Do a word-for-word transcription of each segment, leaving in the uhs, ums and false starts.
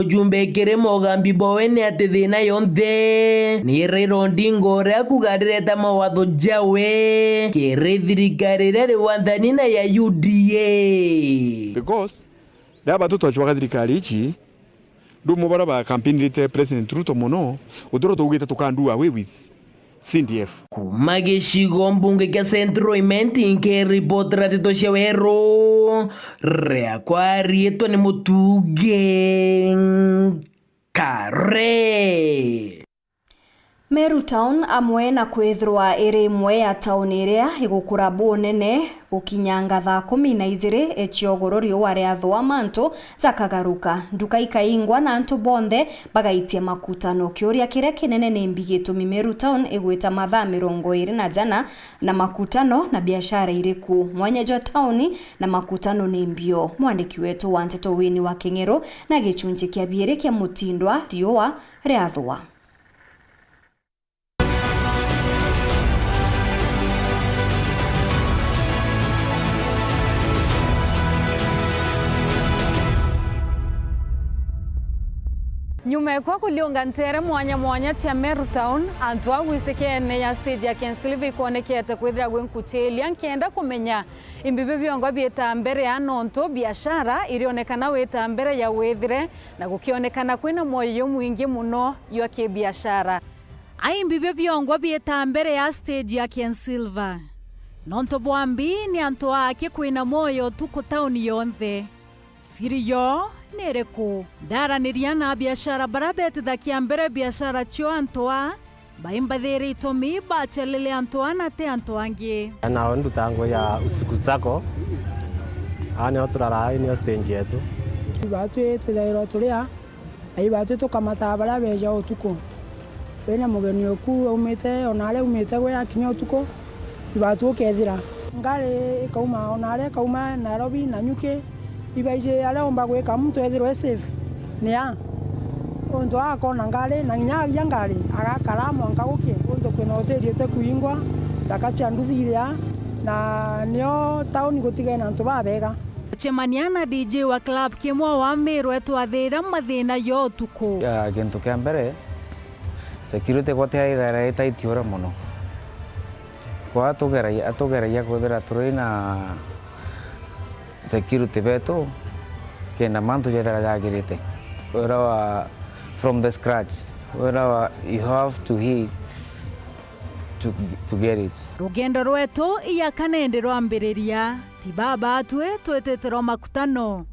Ujumbe kiri mogambi bowe ni ati thina yonthe ni Raila Odinga uria akuga arireta mawatho jawe kiri thirikari iria iri wathani na ya U D A. Because riria batu twachwaga thirikari ici, ndumwe baria ba campaignirite President Ruto mono, uturo tuugite tuka do away with C D F. Kuma gicigo mbunge kia Central Imenti, nkiripotera ndeto cia weru, riakwa riitwa ni Mutugi Nkare. Meru Town, amwe na kwithirwa iri imwe ya tauni iria igukura bunene, gukinyanga thaa kumi na ijiri cia ugoro riua riathua, mantu jakagaruka, nduka ikaingwa na antu bonthe bagaitia makutano. Kiuria kiria kinene ni mbi gitumi Meru Town igwita mathaa mirongo iri na jana na makutano na biashara iriku? Mwanya jwa tauni na makutano ni mbio. Mwandiki wetu wa nteto Winnie wa King'ero na gicunji kia biiri kia mutindwa riua riathua. Nyuma ekwa kuliunga ntere mwanya mwanya cia Meru Town, antu a gwisikene ya stage ya Ken Silva ikwonekete kwithira gwi nkuchiria nkenda kumenya imbi biu biongwa biitaa mbere ya nontu biashara irionekana wita mbere ya withire na gukionekana kwina mwoyo jumwingi mono jwa kibiashara. Aimbi bio biongwa biitaa mbere ya stage ya Ken Silva. Nontu bwa mbi ni antu aaki kwina mwoyo utuku tauni yonthe. Siri yo ni iriku? Ndaraniria na abiashara baria betithagia mbere biashara cio antu aa, baimbathire itumi bacelele antu aa na ti antu angi. Nao nduta nguo ya usiku sako, aa nio turaraa, ii nio stage yetu. Batwi twithairwa turia Na ibatwi tukamataa baria beeja utuku. Wina mugeni uku aumite, ona aria aumite gwe akinya utuku, ibatwi ukethira. Ngari ikauma, ona aria ikauma Nairobi, Nanyuki, ibaiji aria umba gwika muntu ethirwe e safe. Ni a? Untu akona ngari, na nginya agia ngari, agakara mwanka gukie, untu kwina hoteli ite kuingwa, nthaka cia nduthi iria, na nio tauni gutigene na antu babega. Gucemania na D J wa club kimwe wa Meru etwathira mathina ya utuku. Ah, gintu kia mbere, security gwatia ithaira itaiti uria mono. Kwa atugeragia, atugeragia kwithira turi na security betu, kenda mantu jethira jagirite. Wira wa from the scratch, wira wa you have to hit to, to get it. Rugendo rwetu iyakana indi rwambiriria, ti baba atwi twitite rwa makutano.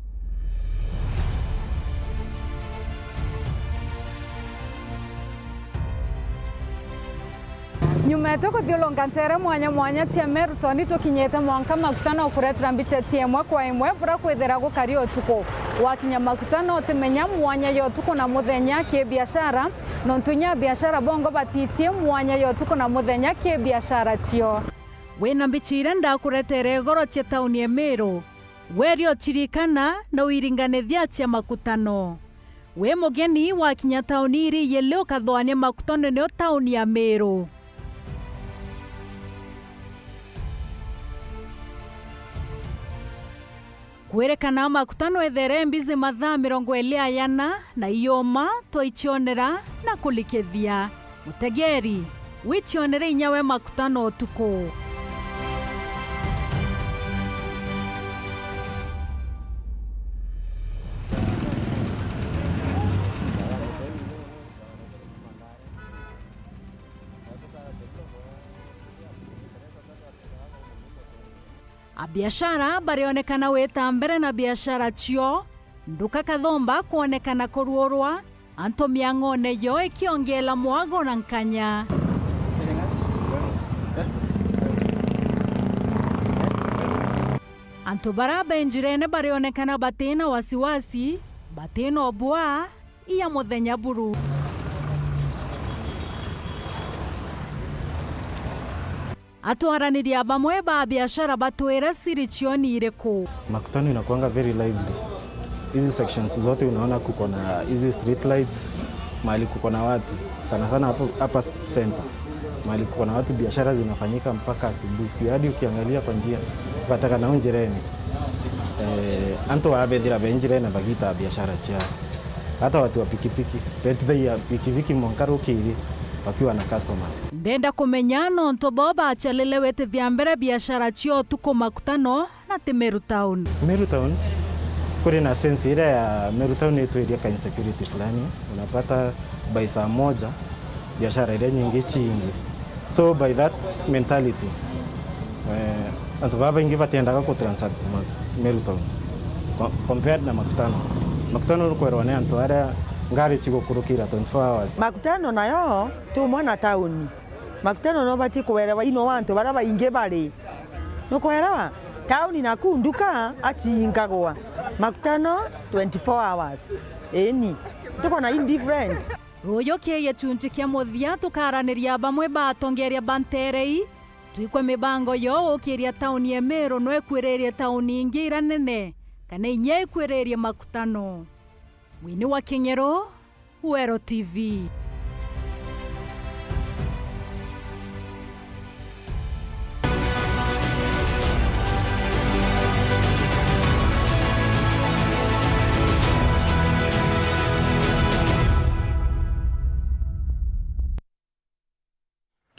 Nyuma yetu kuthiurunka ntere mwanya mwanya cia Meru Town, tukinyite mwanka makutano ukuretera mbicha cia imwe kwa imwe buria kwithira gukari utuku. Wakinya makutano utimenya mwanya ya utuku na muthenya ki biashara, nontu inya biashara bongo batitie mwanya ya utuku na muthenya ki biashara cio. Wina mbicha iria ndakuretere igoro cia tauni ya Meru, weria ucirikana na uiringanithia cia makutano. Wi mugeni wakinya tauni iri iyili ukathoania makutano nio tauni ya Meru. Kwirikana makutano ethere mbizi mathaa mirongo iri ayana na iuma twaicionera na kulikithia. Mutegeri, wicionere inya we makutano utuku. Abiashara barionekana wita mbere na biashara cio, nduka kathomba kwonekana kuruurwa, antu miang'one yo ikiongela mwago na nkanya. Antu bara be njirene barionekana batina wasiwasi, batina ubua, iya muthenya buru. Atwaraniria bamwe ba biashara batwira siri cio ni iriku? Makutano inakuanga very lively. Hizi sections zote unaona kuko na hizi street lights, mahali kuko na watu. Sana sana hapo, hapa center. Mahali kuko na watu, biashara zinafanyika mpaka asubuhi. Si hadi ukiangalia kwa njia, bataka na njirene. Eh, antu abethira be njirene bagita biashara ciao. Hata watu wa pikipiki, rate ya pikipiki mwanka rukiri wakiwa na customers. Ndenda kumenya nontu bo bachalile witithia mbere biashara cia utuku Makutano na ti Meru Town. Meru Town, kuri na sense iria ya Meru Town itwiria ka insecurity fulani, unapata by saa moja biashara iria nyingi chiingi. So by that mentality, eh, antu baa baingi batiendaga ku transact ma-, Meru Town co-, compared na Makutano. Makutano nukwerwa ni antu aria ngari chigukurukira twenty-four hours. Makutano nayo ti umwe na tauni. Makutano no bati kuerewa ino antu baria baingi bari. Nukwelewa? Tauni naku nduka achingagwa. Makutano twenty-four hours. Eni. Tuko na indifference. Ruyu ki gichunchi kia muthia tukaraniria bamwe ba atongeria ba nterei, twikwe mibango yo gukiria tauni ya Meru no ikwiririe tauni ingi iria nene, kana inya ikwiririe Makutano. Mwini wa King'ero, Wero T V.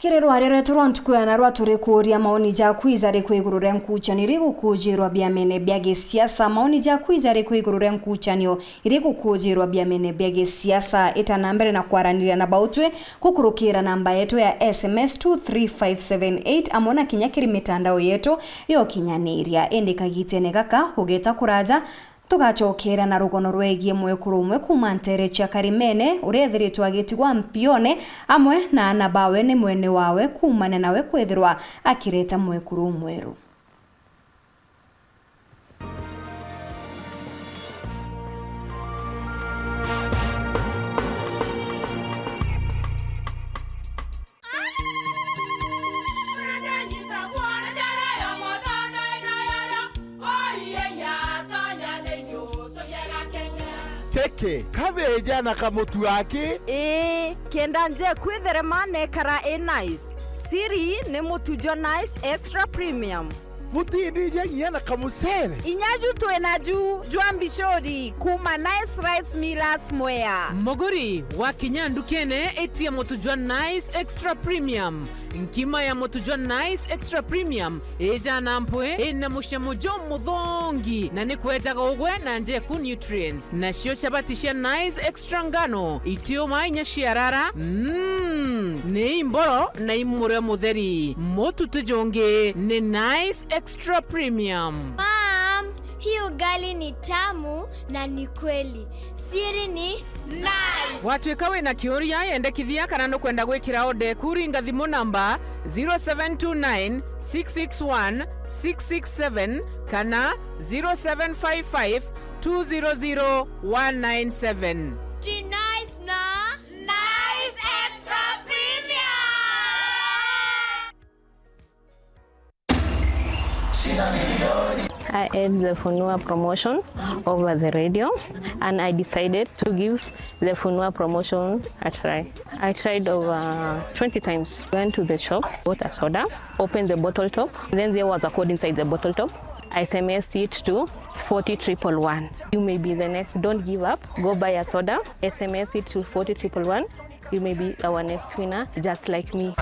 Kiri rwaria rwetu rwa ntuku ya narua, turi kuuria maoni jaku ijariku iguru ria nkuchanio iri gukujirwa biamene bia gisiasa? Maoni jaku ijariku iguru ria nkuchanio iri gukujirwa biamene bia gisiasa? Ita na mbere na kwaraniria na bautwi gukurukira namba yetu ya S M S two three five seven eight, amwe na kinya kiri mitandao yetu ya ukinyaniria. Indi kagitene gaka, ugeta kuraja, tugacokera na rugono rwegie mwekuru umwe kuuma ntere cia Karimene, uria ethiritwe agitigwa mpione, amwe na aana bawe ni mwene wawe kuumania nawe kwithirwa akireta mwekuru umweru. Keke, kabeja na kamutu aki? Ii, kenda nje kwitherema nekara i nice. Siri ni mutu jwa Nice Extra Premium. Butindija nginya na kamucere? Inya ju twi na ju jwa mbicuri kuuma Nice Rice Millers Mwea. Muguri, wakinya ndukene, itia mutu jwa Nice Extra Premium. Nkima ya mutu jwa Nice Extra Premium ijana mpwi, ina mucamo jumuthongi, na ni kwejaga ugwe na njeku nutrients. Nacio chabati cia Nice Extra ngano, itiuma inya ciarara, mm, ni imboro na imure mutheri. Mutu ti jungi, ni Nice Extra Premium. Mom, hii ugali ni tamu na ni kweli. Siri ni Nice. Watwika wina kiuria, yendekithia kana nukwenda gwikira order eku, ringa thimu namba zero seven two nine, six six one, six six seven kana zero seven five five, two zero zero, one nine seven. Ti Nice na Nice Extra Premium. I heard the Funua promotion over the radio and I decided to give the Funua promotion a try. I tried over twenty times. Went to the shop, bought a soda, opened the bottle top. Then there was a code inside the bottle top. I S M S'd it to forty triple one. You may be the next. Don't give up. Go buy a soda. S M S it to forty triple one. You may be our next winner, just like me.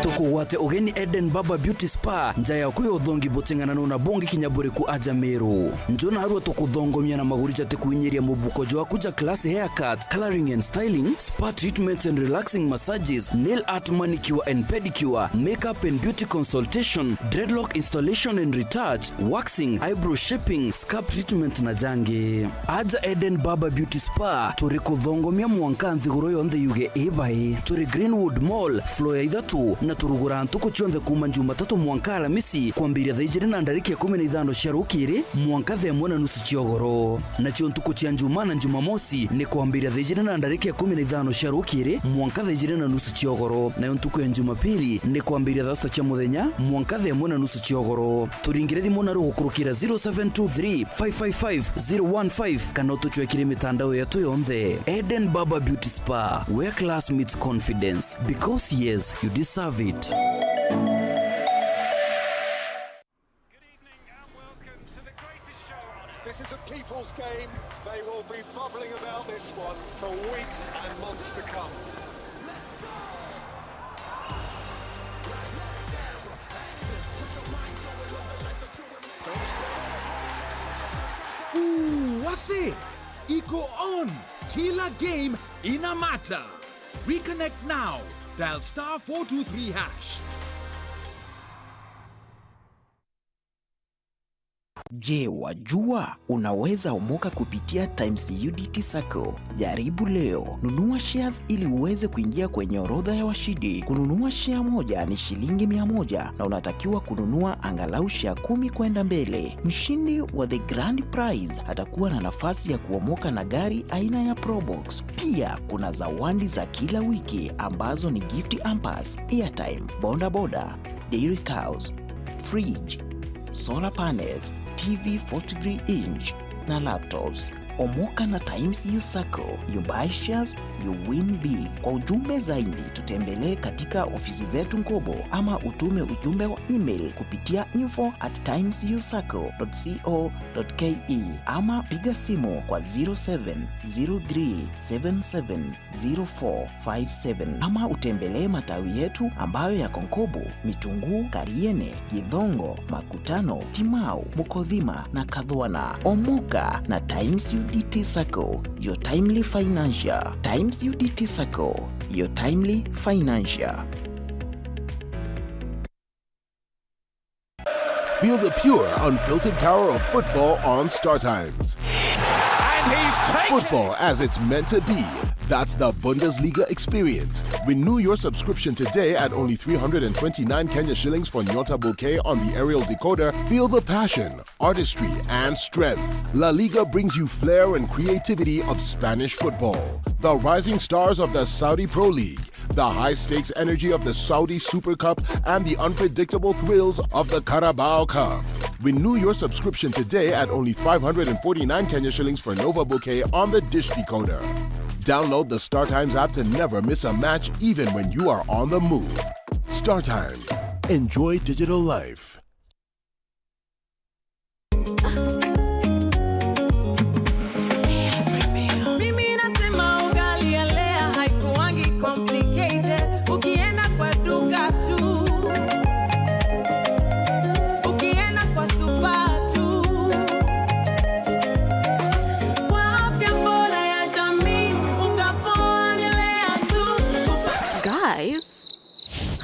Tukugwate ugeni Eden Barber Beauty Spa, nja yaku ya uthongi buting'ananu na bungi kinya buriku aja Meru. Nju narua tukuthongomia na maguri jatikuinyiria mubuko jwaku ja class haircuts, colouring and styling, spa treatments and relaxing massages, nail art, manicure and pedicure, makeup and beauty consultation, dreadlock installation and retouch, waxing, eyebrow shaping, scalp treatment na jangi. Aja Eden Barber Beauty Spa, turi kuthongomia mwanka nthiguru yonthe yuge ibai. Turi Greenwood Mall, floor ya ithatu, na turuguraa ntuku cionthe kuuma Jumatatu mwanka Alamisi, kwambiria thaa ijiri na ndarika ikumi na ithano cia rukiri mwanka thaa imwe na nusu cia ugoro. Nacio ntuku cia Njumaa na Jumamosi ni kwambiria thaa ijiri na ndarika ikumi na ithano cia rukiri mwanka thaa ijiri na nusu cia ugoro, nayo ntuku ya Jumapili ni kwambiria thaa sita cia muthenya mwanka thaa imwe na nusu cia ugoro. Turingire thimu naru gukurukira zero seven two three, five five five, zero one five kana utucwekire mitandao yetu yonthe. Eden Barber Beauty Spa, where class meets confidence. Because yes, you deserve it. This is a people's game. They will be bubbling about this one for weeks and months to come. Ooh, wase! Iko on! Kila game ina matter! Reconnect now. Dial star four two three hash. Je, wajua unaweza omoka kupitia Times U D T Sacco? Jaribu leo. Nunua shares ili uweze kuingia kwenye orodha ya washindi. Kununua share moja ni shilingi mia moja na unatakiwa kununua angalau share kumi kwenda mbele. Mshindi wa the grand prize atakuwa na nafasi ya kuomoka na gari aina ya Probox. Pia kuna zawadi za kila wiki ambazo ni gift hampers, airtime, boda boda, dairy cows, fridge, solar panels, T V forty-three inch na laptops. Omoka na Times U Sacco. You buy shares, you win big. Kwa ujumbe zaidi, tutembelee katika ofisi zetu Nkobo ama utume ujumbe wa email kupitia info at times u sacco dot co dot ke ama piga simu kwa zero seven zero three seven seven zero four five seven, ama utembelee matawi yetu ambayo yako Nkobo, Mitunguu, Kariene, Githongo, Makutano, Timau, Mukothima na Kathwana. Omoka na Times U D T Sacco, your timely financier. Times U D T Sacco, your timely financier. Feel the pure, unfiltered power of football on Star Times. And he's taken Football as it's meant to be. That's the Bundesliga experience. Renew your subscription today at only three hundred and twenty-nine Kenya shillings for Nyota Bouquet on the aerial decoder. Feel the passion, artistry, and strength. La Liga brings you flair and creativity of Spanish football. The rising stars of the Saudi Pro League, the high-stakes energy of the Saudi Super Cup, and the unpredictable thrills of the Carabao Cup. Renew your subscription today at only five hundred and forty-nine Kenya shillings for Nova Bouquet on the dish decoder. Download the StarTimes app to never miss a match, even when you are on the move. StarTimes. Enjoy digital life. Mimi nasema ugali ya Lea haikuwangi complicated. Ukienda kwa duka tu, ukienda kwa supa tu, kwa afya bora ya jamii, unga poa ni Lea tu. Guys,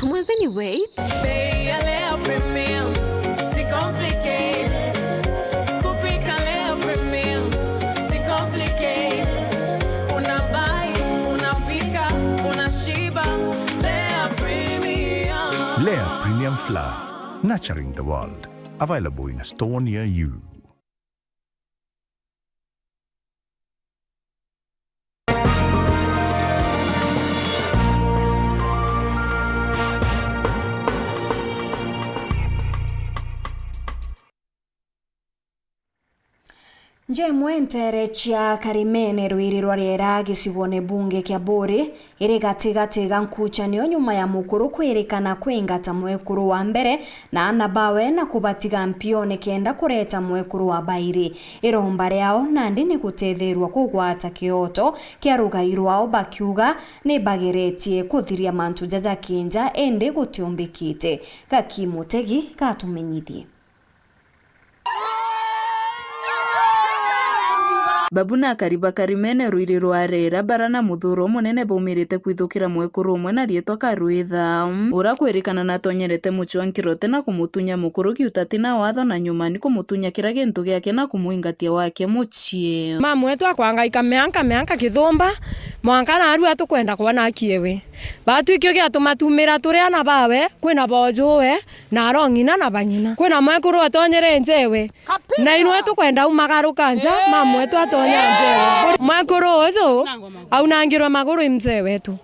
Mwenzeni, wait. Bei ya Lea Premium, si complicated. Kupika Lea Premium, si complicated. Una buy, unapika, unashiba. Lea Premium. Lea Premium Flour, nurturing the world. Available in a store near you. Nja imwe nteere cia Karimene, rwiri rwa Riera, gicigone bunge kia Buuri, iri gatigati ga nkuchanio nyuma ya mukuru kwirikana kwingata mwekuru wa mbere na aana bawe na kubatiga mpione kenda kureta mwekuru wa bairi. Iromba riao nandi ni gutetheerua kugwata kioto kia rugai rwao, bakiuga ni bageretie kuthiria mantu jaja kinja, indi gutiumbikite. Gaki Mutegi gatumenyithie. Babu na akari ba Karimene, rwiri rwa Riera, bara na muthuuro umunene baumirite kwithukira mwekuru umwe na riitwa Karwitha, ura kwirikana natonyerete mucii wa Nkirote na kumutunya mukuru kiutati na watho, na nyuma ni kumutunya kira gintu giake na kumwingatia wake mucii. Mamu wetu akwangaika mianka mianka kithumba, mwanka narua tukwenda kwona akiewe. Batwikio giatuma tumira turi ana bawe, kwina bojuwe, na arong'ina na bang'ina. Kwina mwekuru atonyere njewe, na inwe tukwenda umagaruka nja, mamu wetu atonya njewe. Mwekuru uju aunangirwe maguru i mzee wetu.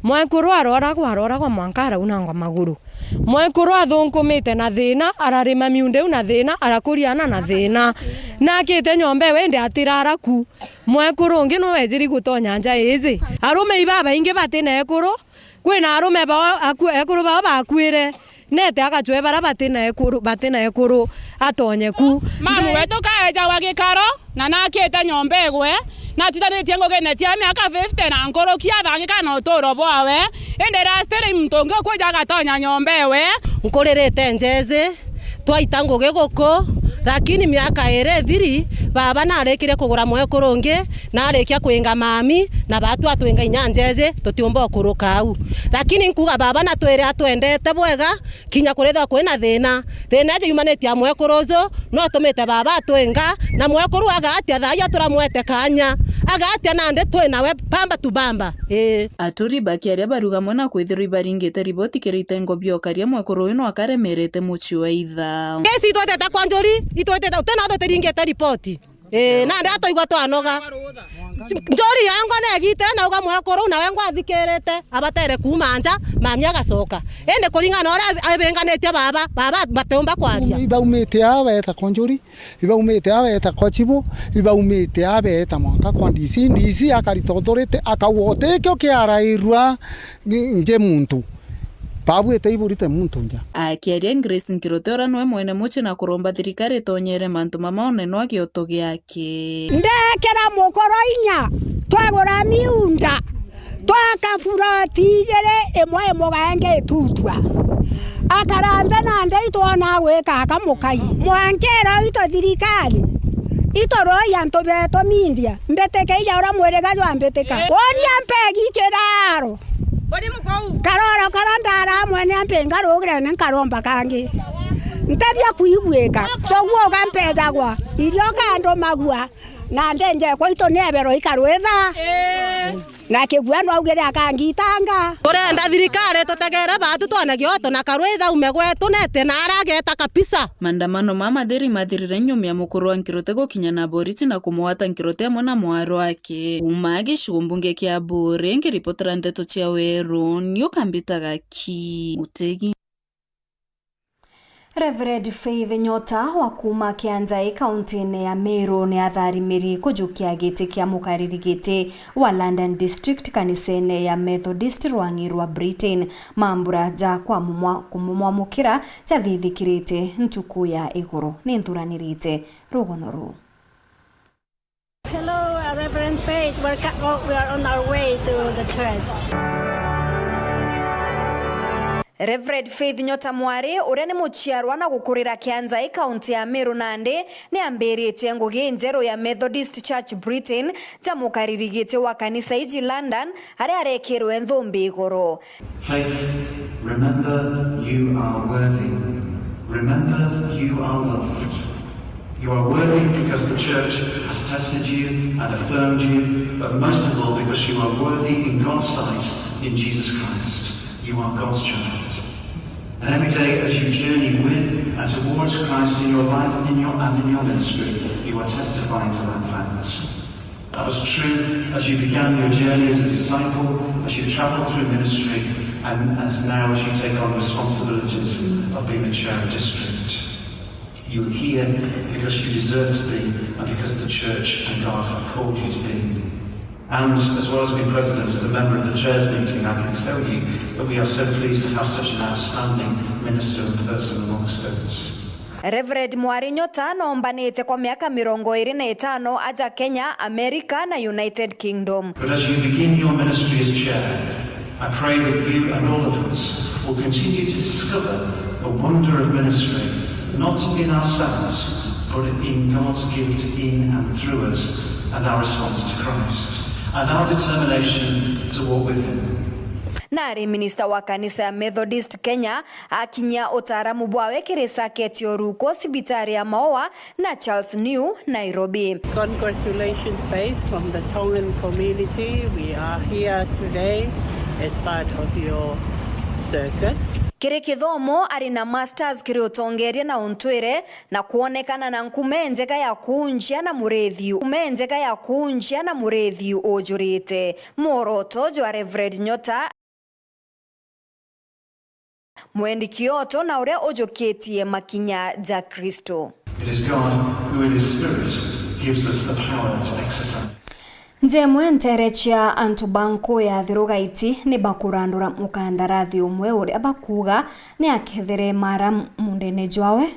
Mwekuru aroragwa, aroragwa mwanka araunangwa maguru. Mwekuru athunkumite na thina, ararima miunda iu na thina, arakuria ana na thina. Na akite nyomba iu indi atirara ku. Mwekuru ungi nu wejiri gutonya nja iji. Arume ibabaingi bati na ekuru, kwina arume bao aku-, ekuru bao bakuire. Nete agacwe bara batina ekuru, batina ekuru atonye ku. Mamu wetu kaejagwa gikaro, na nakite nyomba igwe, natitanitie ngugine cia miaka fifty na nkuruki athangika na uturo bwawe, indi rastiri muntu ungi ukwija agatonya nyomba iwe. Nkuririte njezi, twaita ngugi guku, lakini miaka iri ithiri, baba narikirie kugura mwekuru ungi, narikia kwinga mami, na batu atwinga inya njezi, tutiumba ukuruka au. Lakini nkuga baba natwire atwendete bwega, kinya kurithwa kwina thina. Thina iji yumanitie a mwekuru uju, no atumite baba atwinga, na mwekuru agatia thaai turamwete kanya. Agatia nandi twi nawe bamba tu bamba. Ii. Aturi bakiaria baruga amwe na kwithirwa ibaringite riboti kiri itengo bia ukaria, mwekuru uyu no akaremerete mucii wa itha. Kesi itwetete kwa njuri, itwetete, utina tutiringite riboti. Ii, nandi atwaigua twanoga. Njuri yongwa negitire nauga mwekuru nawe ngwathikirite, abatere kuuma nja, mami agacoka. Indi kuringana na uria abinganatie baba, baba batiumba kwaria. Ibaumite aa beeta kwa njuri, ibaumite aa beeta kwa chibu, ibaumite aa beeta mwanka kwa D C, D C akarita authority, akauga utikio kiarairua. Nje muntu. Babu ite iburite muntu nja. Akiaria, Grace Nkirote uria niwe mwene mucii na kuromba thirikari itonyere mantu mama one no gioto giake. Ndekira mukoro inya, twagura miunda, twaka furoti ijiri, imwe imugae ngitutwa. Akara nthi na nthi itwona gwika akamukai. Mwankiro itu thirikari, iturui antu betu mindia, mbitike ija uria mwiriga jwa mbitika. Uria mpegi kiraro. Karoro kara ndara mwene ampe ngarugire ni nkaromba kangi. Ntebia kuiguika. Toguo ugampejagwa. Irio kandumagua. Na ndenje kwaitu ni ebero ikarwitha. Na kigua no augire akangitanga. Turenda thirikari tutegere batu twone gioto na karwitha ume gwetu nete na arageta kabisa. Maandamano mama mathiri mathirire nyuma ya mukuru wa Nkirote gukinya na borisi na kumugwata Nkirote amwe na mwaro wake. Kuuma gicigo mbunge kia Buuri, nkiripotera ndeto cia Weru, ni ukambitaga ki Utegi. Reverend Faith Nyota wa kuuma Kianjai, kauntine ya Meru, ni atharimiri kujukia giti kia mukariri giti wa London District kanisene ya Methodist rwang'i rwa Britain, mambura ja kwamumwa-, kumumwamukira jathithikirite ntuku ya iguru. Ni nthuranirite rugono ruu. Hello, uh, Reverend Faith. We're ca-, oh, we are on our way to the church. Reverend Faith Nyota Mwari, uria ni muciarwa na gukurira Kianjai, kaunti ya Meru, nandi ni ambiritie ngugi njeru ya Methodist Church Britain ja mukariri giti wa kanisa iji London, aria arekirwe nthumbi iguru. Faith, remember you are worthy. Remember you are loved. You are worthy because the church has tested you and affirmed you, but most of all because you are worthy in God's sight in Jesus Christ. You are God's child. And every day as you journey with and towards Christ in your life, in your, and in your ministry, you are testifying to that fact. That was true as you began your journey as a disciple, as you travelled through ministry, and as now as you take on responsibilities of being the chair of district. You are here because you deserve to be and because the church and God have called you to be. And as well as being president, as a member of the chairs meeting, I can tell you that we are so pleased to have such an outstanding minister and person amongst us. Reverend Mwari Nyota noombanite kwa miaka mirongo iri na itano aja Kenya, America na United Kingdom. But as you begin your ministry as chair, I pray that you and all of us will continue to discover the wonder of ministry, not in ourselves, but in God's gift in and through us, and our response to Christ, and our determination to walk with Him. Nari minista wa kanisa ya Methodist Kenya akinyia utaaramu bwawe kiri Saket Oruko, cibitari ya Maua, na Charles New, Nairobi. Congratulations, Faith, from the Tongan community. We are here today as part of your circuit. Kiri kithomo, ari na masters kiri utongeria na untwire, na kwonekana na nkume njega ya kuunjia na murithi, nkume njega ya kuunjia na murithi ujurite. Mworoto jwa Reverend Nyota, mwendi kioto na uria ujukitie makinya ja Kristo. It is God who in his Spirit gives us the power to exercise. Njemwe ntere cia antu ba nku ya Thirugaiti ni bakurandura mukandarathi umwe uria bakuuga ni akethere mara mundene jwawe.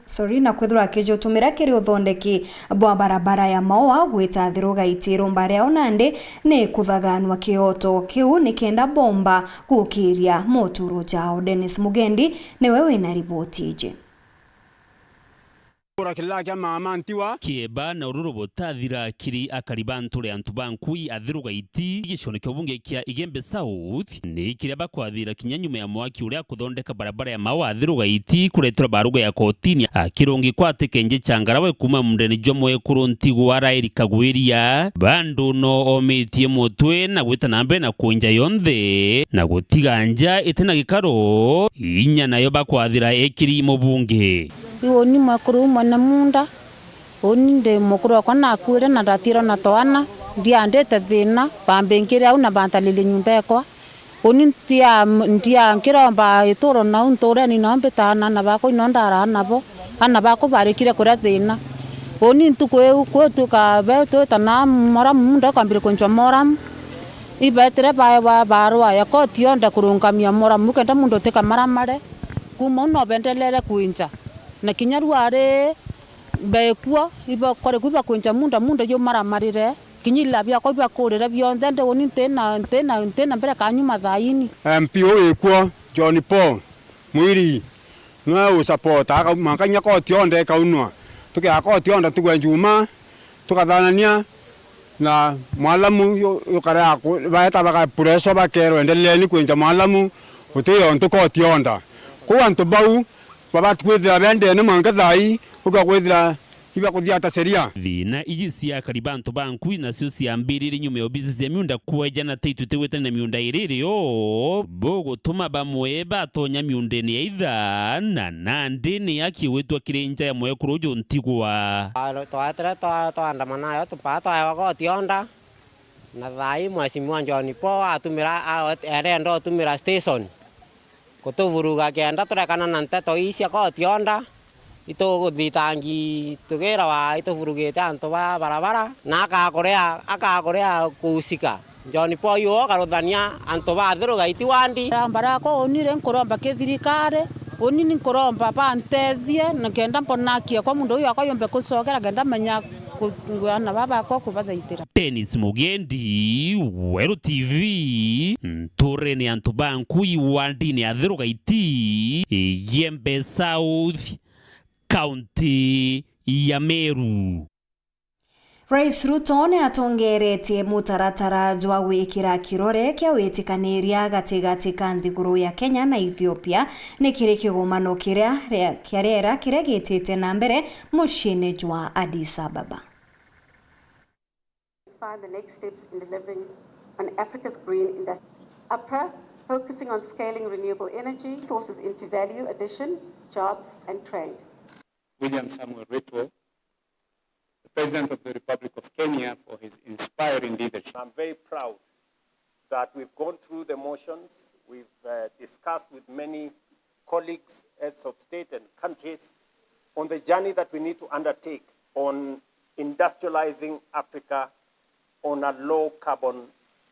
Sorry, na kwithirwa akijutumira kiri uthondeki bwa barabara ya Maua gwita Thirugaiti. Irumba riao nandi ni kuthaganua kioto kiu ni kenda bomba gukiria muturo jao. Dennis Mugendi niwe wina riboti iji. Kura kilila kia mama ntiwa. Kieba na ururu butathira kiri akari ba nture antu ba nkui Athirugaiti gicione kia ubunge kia Igembe South, ni kiria bakwathira kinya nyuma ya mwaki uria kuthondeka barabara ya Maua Athirugaiti kureterwa baruga ya kotini akirungi kwati kenje cha ngarawe kuma mundene jwa mwekuru ntigu wa Raeli Kagwiria. Bandu no omitie mutwe na gwita na mbere na kunja yonthe na gutiga nja itina gikaro, inya nayo bakwathira ekiri mubunge. Uni mwekuru umwe ni munda, uni ndi mukuru wakwa nakuire na ndatirwa na twana, ndiandite thina, bambinkire au na bantalirie nyumba ekwa. Uni ntia, ntia nkiromba ituro nau ntureni nao mbita na aana bakwa ino ndaraa nabo, aana bakwa barikire kuria thina. Uni ntuku iu kwituka be twita na moramu munda kwambire kunjwa moramu, ibetire baewa barua ya koti yonde kurungamia moramu kenda mundu utikamaramare. Kuma u no bendelere kwinja na kinya rua ri Beekuo, iba-, kwari kwiba kwinja munda, munda jumaramarire, kinya ila biakwa biakurire bionthe, ndi uni ntina, ntina, ntina mbere ka nyuma thaini. M P uu wikuo, John Paul Mwiri, niwe u support, aka-, mwanka kinya koti yonde ikaunwa. Tukia koti yonde tugwe Juma, tukathanania na mwalamu yu-, yukare aku-, baeta bakapureswa bakerwa, "Endeleeni kwinja mwalamu, guti yontu koti yonda." Kwou antu bau, babati kwithira bendene mwanka thaai, uga kwithira ibakuthia ta sheria. Thina iji cia akari ba antu ba nkui nacio ciambiririe nyuma ya obisi cia miunda kweja na titu tigwitania na miunda iri irio, bugutuma bamwe batonya miundene ya itha, na nandi ni aki gwitwa kiri nja ya mwekuru uju ntigwa. Twa-, twetire twa-, twaandamana nayo, tupaa twaewa koti yonda, na thaai Mheshimiwa John Paul atumira, a-, erenda utumira station. Kutuvuruga kenda turekana na nteto ii cia koti yonda, ituguthitangi tugira wa ituvurugite antu ba barabara, na akakuria, akakuria kuusika. John Paul iwe ukaruthania antu ba Athirugaiti wandi. Ramba rakwa uni ri nkuromba kithirikari, uni ni nkuromba bantethie, na kenda mbona aki ekwa mundu uyu akwa yumbe kucokera, kenda menya ku-, ana baba akwa kubathaitira. Dennis Mugendi, Weru T V, nturene antu ba nkui wandini ya Thirugaiti, Igembe South, kaunti ya Meru. Rais Ruto ni atongeretie mutaratara jwa gwikira kirore kia witikaniria gatigati ka nthiguru ya Kenya na Ethiopia, ni kiri kigomano kiria ria, kia riera kiria gitite na mbere muciini jwa Addis Ababa. Find the next steps in delivering on Africa's green industry. APRA, focusing on scaling renewable energy sources into value addition, jobs and trade. William Samuel Ruto, the President of the Republic of Kenya, for his inspiring leadership. I'm very proud that we've gone through the motions, we've, uh, discussed with many colleagues, heads of state and countries, on the journey that we need to undertake on industrializing Africa on a low carbon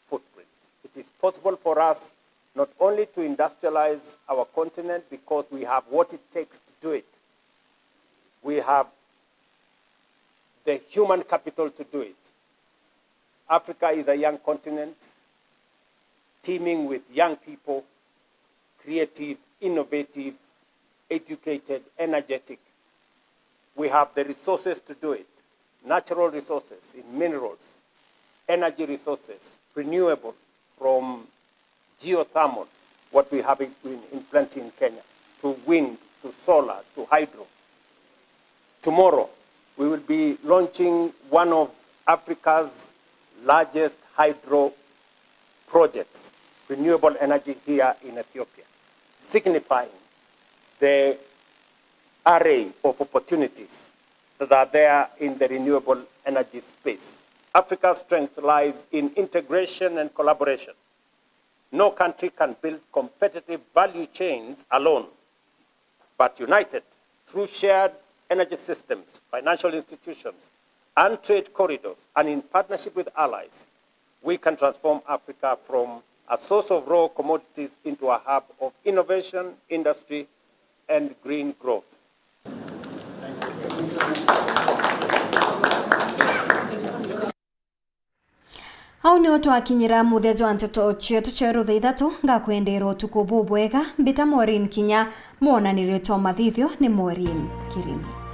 footprint. It is possible for us not only to industrialize our continent because we have what it takes to do it, we have the human capital to do it. Africa is a young continent, teeming with young people, creative, innovative, educated, energetic. We have the resources to do it. Natural resources in minerals, energy resources, renewable, from geothermal, what we have in, in, in plenty in Kenya, to wind, to solar, to hydro. Tomorrow, we will be launching one of Africa's largest hydro projects, renewable energy here in Ethiopia, signifying the array of opportunities that are there in the renewable energy space. Africa's strength lies in integration and collaboration. No country can build competitive value chains alone, but united through shared energy systems, financial institutions, and trade corridors, and in partnership with allies, we can transform Africa from a source of raw commodities into a hub of innovation, industry, and green growth. Au nio twakinyira muthia jwa nteto cietu cia rutha ithatu. Ngakwendera utuku bubwega. Mbita Maureen Kinya, mwonanirie twa mathithio ni Maureen Kirimi.